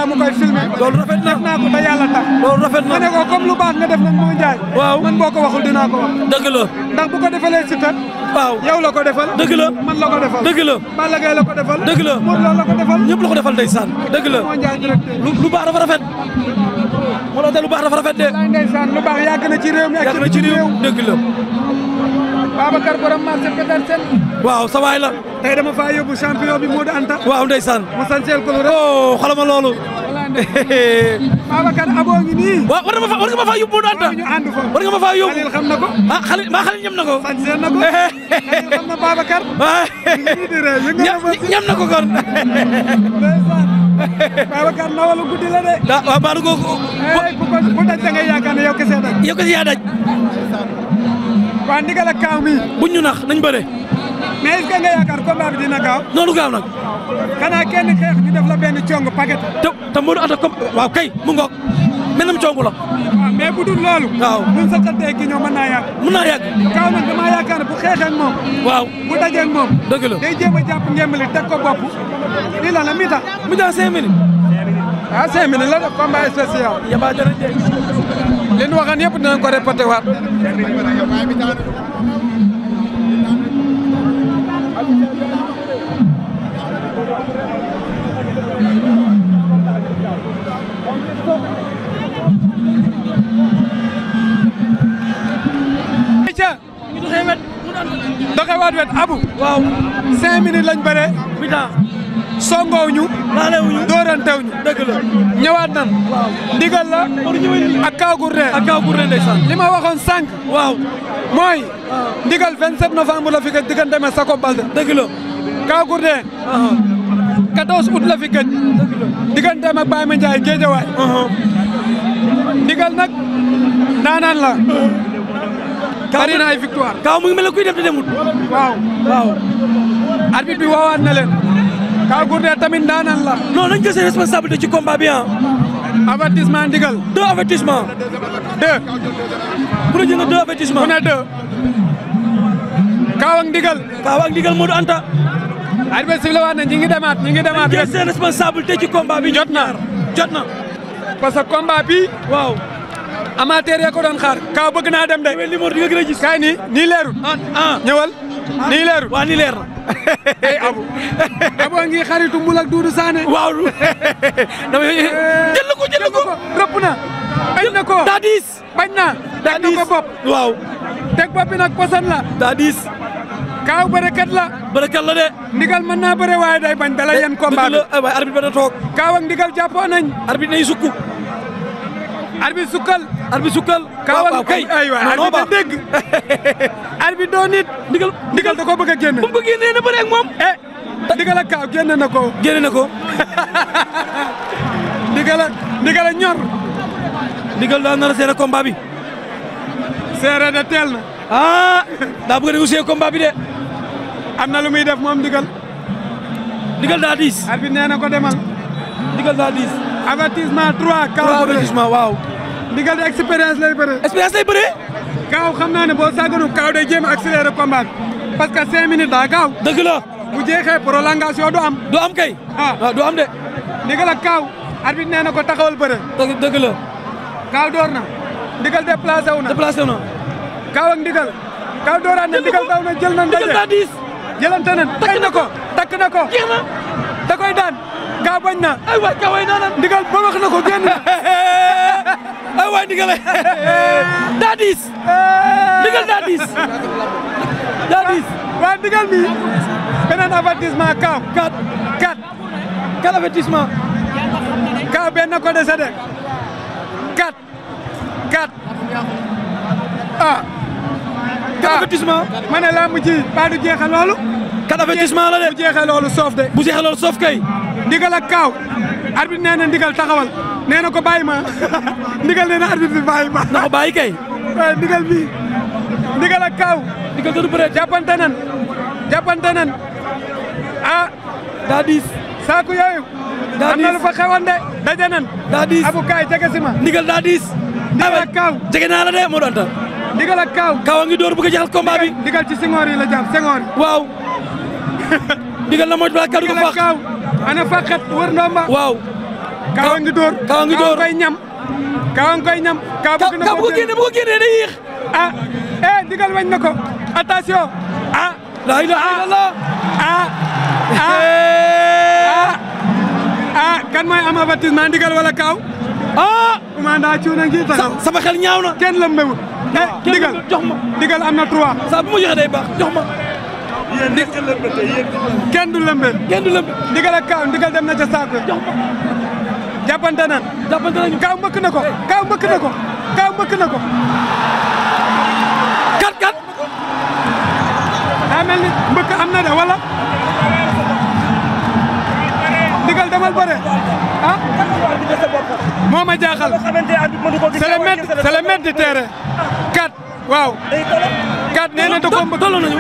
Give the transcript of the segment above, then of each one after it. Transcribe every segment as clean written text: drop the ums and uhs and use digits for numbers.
mu koy filmé loolu rafet na def naa ko ba yàlla tax loolu rafet na ma ne ko comme lu baax nga def nag moo njaay waaw man boo ko waxul dinaa ko wax dëgg la ndax bu ko defalee Siteu waaw yow la ko defal dëgg la man la ko defal dëgg la Balla Gaye la ko defal dëgg la Modou Lo la ko defal ñëpp la ko defal ndeysaan dëgg la moo njaay directeur lu baax dafa rafet moo tax lu baax dafa rafet de lay ndeysaan lu baax yàgg na ci réew mi yàgg na ci réew dëgg la Babacar borom marché Petersen waaw sa waay la tey dama faa yóbbu champion bi Modou Anta waaw ndeysaan mu sanseel ko lu rek oh xalama loolu Babacar aboo ngi nii waaw war nga ma faa yóbbu Modou Anta ñu ànd fa war nga ma faa yóbbu Khalil xam na ko ah Khalil ñam na ko sanseel na ko Khalil xam na Babacar ngi di ree ñam na ko kon ndeysaan Babacar nawalu guddi la de waaw baadu ko ku daj da ngay yaakaar ne yow kese daj yow kese yaa daj waa ndigal ak kaaw mi buñ ñu nax nañ bëre mais est-ce que nga yaakaar combat bi dina gaaw noonu gaaw nag xanaa kenn xeex ñu def la benn cong paquet te Modou Anta comme waaw kay mu ngoog menam congu la waaw mais bu dul loolu waaw buñ sa xantee ki ñëw mën naa yàgg mën naa yàgg kaaw nag damaa yaakaar ne bu xeexee ak moom waaw bu dajee ak moom dëgg la day jéem a jàpp ngembali teg ko bopp lii la mi tax mu jaa 5 minutes ah 5 minutes la def combat spécial yaba dara de li ñu waxoon yëpp dinañ ko répété waat doxewaat wet abu waaw 5 minutes lañ bëre mi-temps songoow ñu laalewuñu dóorantew ñu dëgg la ñëwaat nan waaw ndigal la ak Kaw Gourdin ak Kaw Gourdin ndeysaan li ma waxoon sànq waaw mooy ndigal 27 novembre la fi gëj diggante ma Sako Balde dëgg la Kaw Gourdin 14 août la fi gëj diggante ak Baye Mandiaye Géejawaay ndigal nag naanaan la bari na ay victoire Kaw mu ngi mel ne kuy dem te demut waaw waaw arbitre bi woowaat na leen Kaw Gourdin tamit naanaan la non nañ jël seen responsabilité ci combat bi avertissement ndigal 2 avertissement 2 pour jël nga 2 avertissement mu ne 2 Kaw ak ndigal Modou Anta arbitre sifflé waat na ñi ngi demaat jël seen responsabilité ci combat bi jot na parce que combat bi waaw amateur ya ko doon xaar Kaw bëgg naa dem de numéro di nga gën a gis kaay nii leerul ñëwal nii leerul waaw nii leer na ay abu ngi xaritu mbul ak Doudou Sané waaw dama jël ko rëpp na bañ na ko daa diis bañ na teg na ko bopp waaw teg bopp bi nag poson la daa diis Kaw bërekat la de ndigal mën naa bëre waaye day bañ dala yen combat bi waaye arbitre ba da toog Kaw ak ndigal jàppoo nañ arbitre nay sukk arbitre sukkal Kaw ak kay ay waay arbitre dégg arbitre doo nit ndigal da ko bëgg a génne bu bëgg génne na bëre ak moom ndigal ak Kaw génne na ko ndigal a ñor ndigal daa nar a seere combat bi seere de teel na daa bëgg a négocier combat bi de am na lu muy def moom ndigal daa diis arbitre nee na ko demal ndigal daa diis avertissement 3 Kaw avertissement waaw ndigal de expérience lay bëre Kaw xam naa ne boo sàgganu Kaw day jéem a accélérer combat bi parce que 5 minutes daa gaaw dëgg la bu jeexee prolongation du am kay waaw du am de ndigal ak Kaw arbitre nee na ko taxawal bëre dëgg la Kaw door na ndigal déplacé wu na Kaw ak ndigal Kaw dooraat na ndigal daw na jël na ndaje daa diis jëlante nañ takk na ko jeex na da koy daan Kaw bañ na ay waay Kaw ay naanan ndigal ba wax na ko génn na ay waay ndigal daa diis waa ndigal mi beneen avertissement Kaw 4 avertissement Kaw benn ko dese de 4 avertissement ma ne laa mu ji ba du jeexal loolu 4 avertissement la de bu jeexee loolu soof de bu jeexee loolu soof kay ndigal ak Kaw arbitre nee na ndigal taxawal nee na ko bàyyi ma ndigal nee na arbitre bi bàyyi ma na ko bàyyi kay waaye ndigal ak Kaw ndigal dootu bëre jàppante nan daa diis saaku yooyu am na lu fa xewoon de daje nan daa diis abu kaay jege si ma ndigal daa diis ndigal ak Kaw jege naa la de Modou Anta ndigal ak kaaw. kaaw a ngi door bëgg a jeexal combat bi. ndigal ci sengoor yi la jàpp sengoor yi. waaw. ndigal na moytu balaa kaaw du ko faax. kaaw ana faqat wër ndomba. waaw. kaaw a ngi door. kaaw a ngi door kaaw koy ñam. kaaw a ngi koy ñam. kaaw bëgg na ko bu ko génnee day yéex. ah ndigal wañ na ko attention. la ilaha illallah. kan mooy am avertissement ndigal wala kaaw. commandant Thioune ngi taxaw. sama xel ñaaw na. kenn lëmbewul. ndigal jox ma. ndigal am na 3. saa bu ma joxe day baax jox ma. kenn du lëmbe. kenn du lëmbe. ndigal ak kaaw ndigal dem na ca saako. jox ma. jàppante nan. jàppante nañu. kaaw mbëkk na ko. kaaw mbëkk na ko. kaaw mbëkk na ko. kat. daa mel ni mbëkk am na de wala. ndigal demal bëre. moo ma jaaxal. c'est le maître du terrain. 4 waaw. 4 nee na da koo mbëkk. tolloo nañu.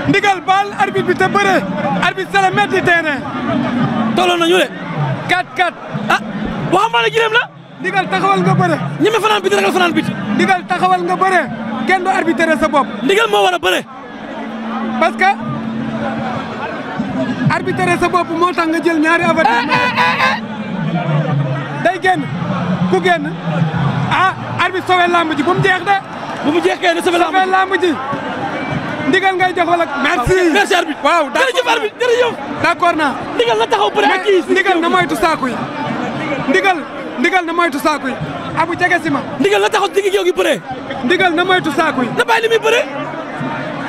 ndigal baal arbitre bi te bëre. arbitre c'est le maître du terrain. tolloo nañu de. 4. waxambaane gileem la. ndigal taxawal nga bëre. ñeme fanaan biti ragal fanaan biti. ndigal taxawal nga bëre. kenn du arbitre sa bopp. ndigal moo war a bëre. parce que arbitre sa bopp moo tax nga jël ñaari avertissement. day génn ku génn arbitre sauvé lamb ji bu mu jeex de. bu mu jeex kay ne sauvé lamb ji ndigal ngay jox wala. merci arbitre. waaw jërëjëf arbitre jërëjëf. d'accord naa. ndigal na taxaw bëre ak kii. ndigal na moytu saaku yi. ndigal na moytu saaku yi. abu jege si ma. ndigal na taxaw digg géew gi bëre. ndigal na moytu saaku yi. na bàyyi li muy bëre.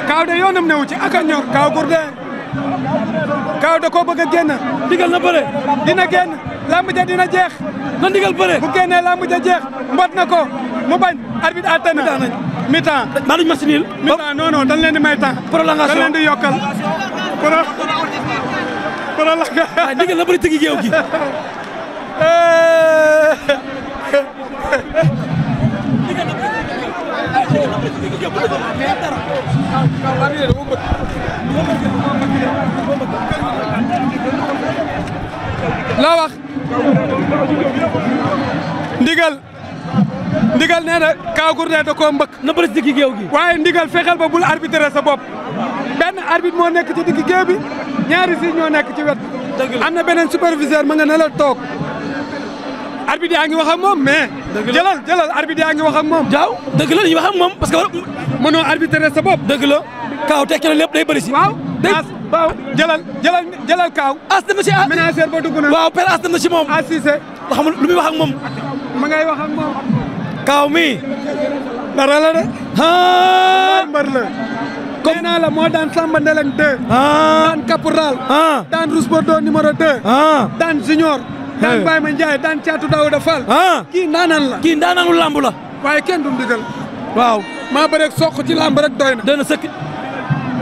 kaaw de yoonam newu ci ak a ñor. kaaw gurde kaaw da koo bëgg a génn. ndigal na bëre. dina génn lamb ja dina jeex. na ndigal bëre. bu génnee lamb ja jeex mbot na ko mu bañ. arbitre àtte na mi-temps. maa duñ machine yi. mi-temps non dañ leen di may temps. prolongation dañ leen di yokkal. prolongation. waaw ndigal na bëri tëggi géew gi. loo wax. ndigal nee na Kaw Gourdin da koo mbëkk. na bëri ci digg géew gi. waaye ndigal fexeel ba bul arbitrer sa bopp. benn arbitre moo nekk ci digg géew bi ñaari si ñoo nekk ci wet. am na beneen superviseur ma nga ne la toog. arbitre yaa ngi wax ak moom mais. jëlal arbitre yaa ngi wax ak moom. jaaw dëgg la dañuy wax ak moom parce que. mënoo arbitrer sa bopp. dëgg la Kaaw tekki na lépp day bëri si. waaw waaw jëlal Kaaw. as dem na si ménagère ba dugg na. waaw père as dem na si moom. as Cissé. xam lu muy wax ak moom. ma ngay wax ak moom. Kaaw mi. dara la de. mbër la. comme nee naa la moo daan Samba Ndeleng 2. daan Caporal. daan Rousse Bordeaux numéro 2. daan Junior. daan Baye Ma Ndiaye daan Thiatou Daouda Fall. kii ndaanaan la. kii ndaanaanu lamb la. waaye kenn du ndigal. waaw. maa bëreeg soq ci lamb rek doy na. doy na sëkk.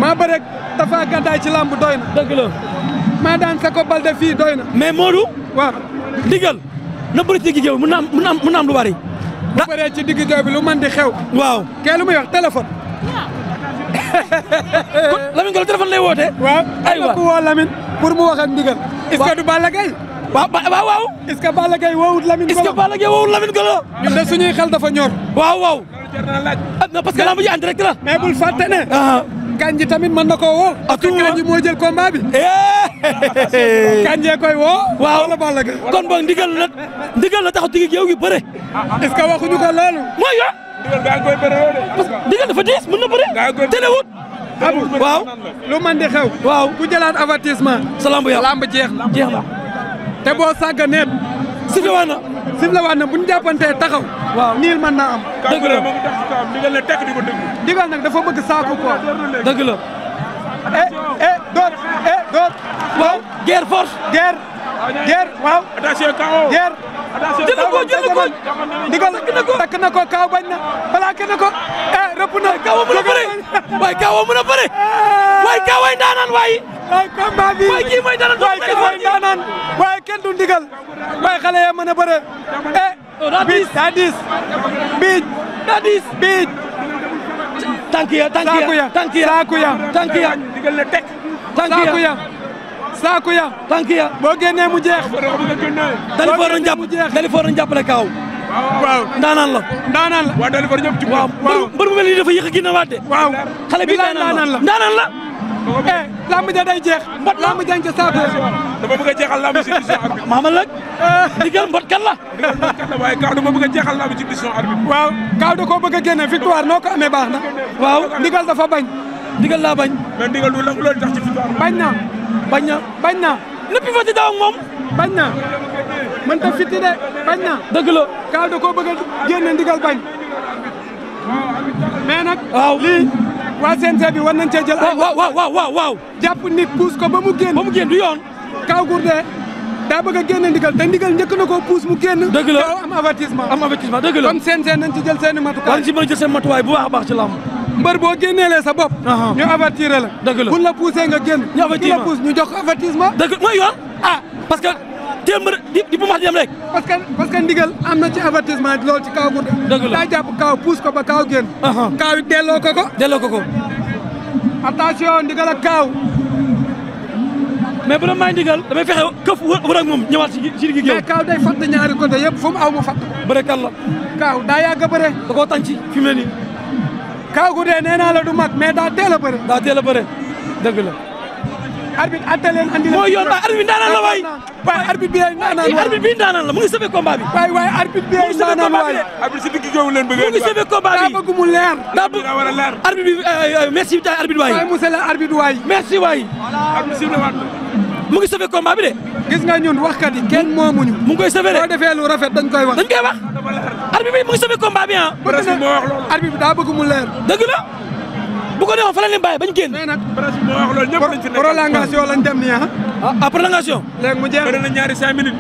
maa bëreeg Tafa Gàddaay ci lamb doy na. dëgg la. maa daan Sako Balde fii doy na. mais Modou. waaw. ndigal na bëri ci digg géew mun na am lu bari. bu bëree ci digg géew bi lu man di xew. waaw. kee lu muy wax téléphone. Lamine Golo téléphone lay woote. waaw aywa ku woo Lamine pour mu wax ak ndigal. est-ce que du Balla Gaye. waaw. est-ce que Balla Gaye woowut Lamine Golo. est-ce que Balla Gaye woowut Lamine Golo. ñun de suñuy xel dafa ñor. waaw. non parce que lamb ji en direct la. mais bul fàtte ne. Kanji tamit mën na koo woo. parce que Kanji moo jël combat bi. Kanjee koy woo. waaw wala Balla Gaye. kon boog ndigal la taxaw digg géew gi bëre. est-ce que waxuñu ko loolu. mooy yo. ndigal gaa ngi koy bëre woo de. parce que ndigal dafa diis mën na bëre. telewut. waaw. lu man di xew. waaw ku jëlaat avertissement. sa lamb yow lamb jeex na. te boo sàgganeet. sifle waan na. sifle waan na bu ñu jàppantee taxaw. waaw niil mën naa am. dëgg la ndigal ne tekk di ko déglu. ndigal nag dafa bëgg saako ko. dëgg la. door. waaw guerre force. guerre waaw. attention Kaaw. guerre. jël na ko. ndigal takk na ko Kaaw bañ na. plaqué na ko. rëpp na. Kaaw mën a bëre. waaye Kaaw mën a bëre. waaye Kaaw ay ndaanaan waaye. waaye combat bi. waaye kii mooy ndaanaan. waaye kii mooy ndaanaan. waaye kenn du ndigal. waaye xale ya mën a bëre. biij daa diis. biij. tànk ya. saaku ya. boo génnee mu jeex. dali foor na jàppale Kaaw. waaw ndaanaan la. ndaanaan la. waa Dalifort ñëpp ci waaw mbër mu mel nii dafa yéex a génn waat de. waaw xale bi ndaanaan la ndaanaan la. lamb ja day jeex. mbot lamb ja ca saako. dama bëgg a jeexal lamb ci décision arbitre. maamal nag. ndigal mbot kan la. ndigal mbot kan la waaye Kaaw dama bëgg a jeexal lamb ci décision arbitre. waaw Kaaw da koo bëgg a génne victoire noo ko amee baax na. waaw ndigal dafa bañ. ndigal laa bañ. mais ndigal du loolu tax ci victoire. bañ na. bañ na. bañ na. lépp fa ci daaw ak moom. bañ na. mën ta fitti de bañ na. dëgg la. Kaaw da koo bëgg a génne ndigal bañ. mais nag. waaw lii waa CNG bi war nañ cee jël. waaw. jàpp nit puus ko ba mu génn. ba mu génn du yoon. Kaaw Gourdin daa bëgg a génne ndigal te ndigal njëkk na koo puus mu génn. dëgg la Kaaw am avertissement. am avertissement dëgg la. kon CNG nañ ci jël seeni matukaay. war nañ ci mën a jël seen matuwaay bu baax a baax ci lamb. mbër boo génneelee sa bopp. ñu avertir la. dëgg la buñ la poussé nga génn. ñu avertir ki la pousse ñu jox ko avertissement. dëgg mooy yoon. parce que teel mbër di bu max di dem rek. parce que ndigal am na ci avertissement loolu ci Kaaw Gourdin. dëgg la daa jàpp Kaaw pousse ko ba Kaaw génn. Kaaw it delloo ko ko. delloo ko ko. attention ndigal ak Kaaw. mais bu doon may ndigal damay fexe këf wër ak moom ñëwaat ci digg géew. mais Kaaw day fatt ñaari côté yëpp fu mu aw mu fatt. bëre kan la. Kaaw daa yàgg a bëre. da koo tànc fi mu ne nii. Kaaw Gourdin nee naa la du mag mais daa teel a bëre. daa teel a bëre dëgg la. arbitre atte leen andi leen. mooy yoon arbitre bi ndaanaan la waay. waaye arbitre bi ndaanaan la. arbitre bi ndaanaan la mu ngi sauvé combat bi. waaye arbitre bi ndaanaan waay. arbitre si digg géew leen bëgg mu ngi sauvé combat bi. daa bëgg mu leer. daa bëgg war a leer. arbitre bi merci arbitre waay. waaye monsieur le arbitre waay. merci waay. arbitre si waat mu ngi sauvé combat bi de. gis nga ñun waxkat yi kenn moomuñu. mu ngi koy sauvé de. boo defee lu rafet dañ koy wax. dañ koy wax. arbitre bi mu ngi sauvé combat bi ah. presque moo wax loolu. arbitre bi daa bëgg mu leer. dëgg la. bu ko neexoon fa la leen bàyyi bañ génn. mais nag presque moo wax loolu ñëpp lañ fi nekk. prolongation lañ dem nii ah prolongation. léegi mu jeex. bëri na ñaari 5 minutes.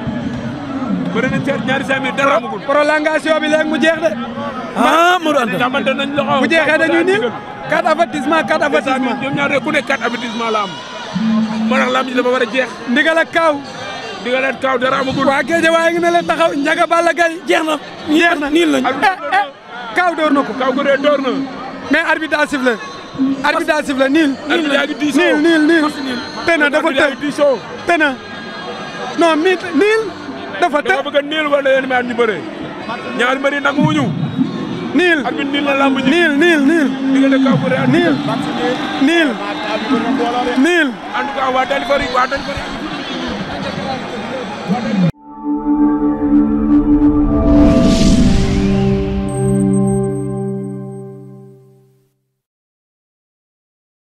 bëri na ñaari 5 minutes dara amagul. prolongation bi léegi mu jeex de. Modou Anta. xamante nañ loxo. bu jeexee dañuy nii 4 avertissement 4 avertissement. ñoom ñaar rek ku nekk 4 avertissement la am. moo tax lamb ji dafa war a jeex. ndigal ak Kaaw. ndigal ak Kaaw dara amagul. waa Géeja waaye ngi ne leen taxaw Njaga Balla Gaye jeex na. jeex na nii lañ. Kaaw door na ko. Kaaw Gourdin door na. mais arbitre daa sifflé. arbitre daa sifflé niil. niil. tena dafa tëj tena non niil dafa tëj. dafa bëgg a niil wala yéen ñaar ñu bëree. ñaar mbër yi nangu wuñu. niil arbitre niil la lamb ji. niil. diggante Kaaw Gourdin niil. en tout cas waa Dalifort